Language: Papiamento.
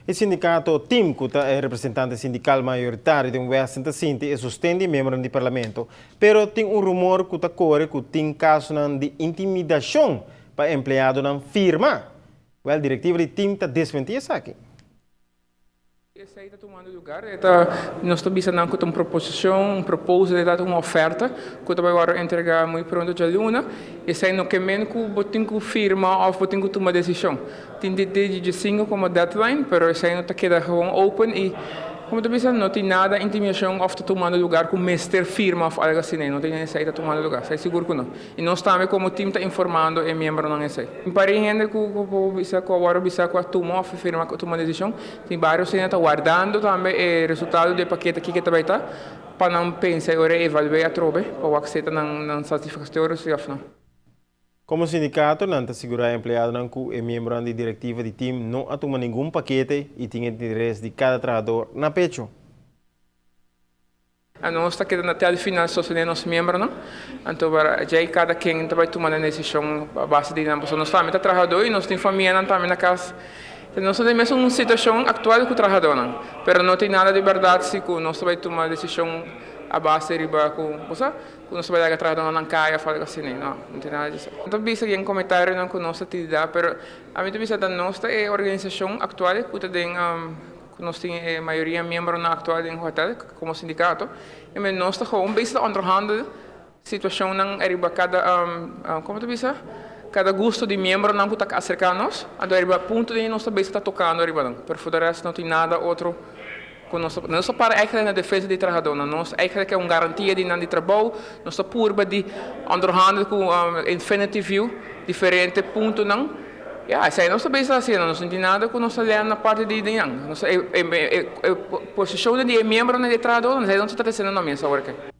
E sindicato TIM, cu ta e representante sindical mayoritario den Westin, ta sinti e sosten di miembronan di Parlamento, pero tin un rumor cu ta core cu tin casonan di intimidacion pa empleadonan firma. Wel, directiva di TIM ta desmenti esaki. Esey ta tumando lugar, e ta, nos ta bisa nan cu ta un proposicion, un proposal, e ta un oferta cu ta bay wordo entrega muy pronto djaluna. Esey no ke men cu bo tin cu firma of bo tin cu tuma decision. Tin di te dje como deadline, pero esey no ta keda gewoon open y, como ta bisa, no tin nada intimidacion of ta tumando lugar cu mester firma of algo asina, no tin esey ta tumando lugar, esey sigur cu no. Y nos tambe como TIM ta informando e miembronan esey. Un par di hende cu por bisa cu awor bisa cu a tuma of firma, tuma decision, tin varios hende ta wardando tambe e resultado di e pakete aki cu ta bay ta, pa nan pensa y ora evalua atrobe, pa wak si ta nan satisfactorio si of no. Como sindicato, nan ta sigura empleadonan cu e miembronan di directiva di TIM no a tuma ningun pakete y tin interes di cada trahador na pecho. A nos ta keda na tel final sostene nos miembronan, anto ya cada ken ta bay tuma e decision a base di nan, pasobra nos tambe ta trahador y nos tin famianan tambe na cas. Nos ta den mesun situacion actual cu trahadornan, pero no tin nada di berdad si cu nos ta bay tuma decision a base riba cu, cosa, cu nos ta bay laga trahadornan nan caya of algo asina, no, no tin nada di esey. No ta bisa den comentarionan cu nos ta tilda, pero ami ta bisa ta nos ta e organisacion actual cu ta den, cu nos tin e mayoria miembronan actual den hotel como sindicato, y nos ta gewoon bezig ta onderhandel situacionnan ariba cada, como ta bisa, cada gusto di miembronan cu ta acerca nos, anto ariba punto di nos ta bezig ta tocando ariba nan, pero for de rest no tin nada otro cu nos ta, nos ta para eigenlijk na defensa di trahadornan, nos eigenlijk ke un garantia di nan di trabou, nos ta purba di onderhandel cu Infinity View diferente puntonan. Ya, esey nos ta bezig haciendo, nos no tin nada cu nos ta lea na parti di nan, nos e posicion di e miembronan di e trahadornan, esey nos ta treciendo na mesa awor aki.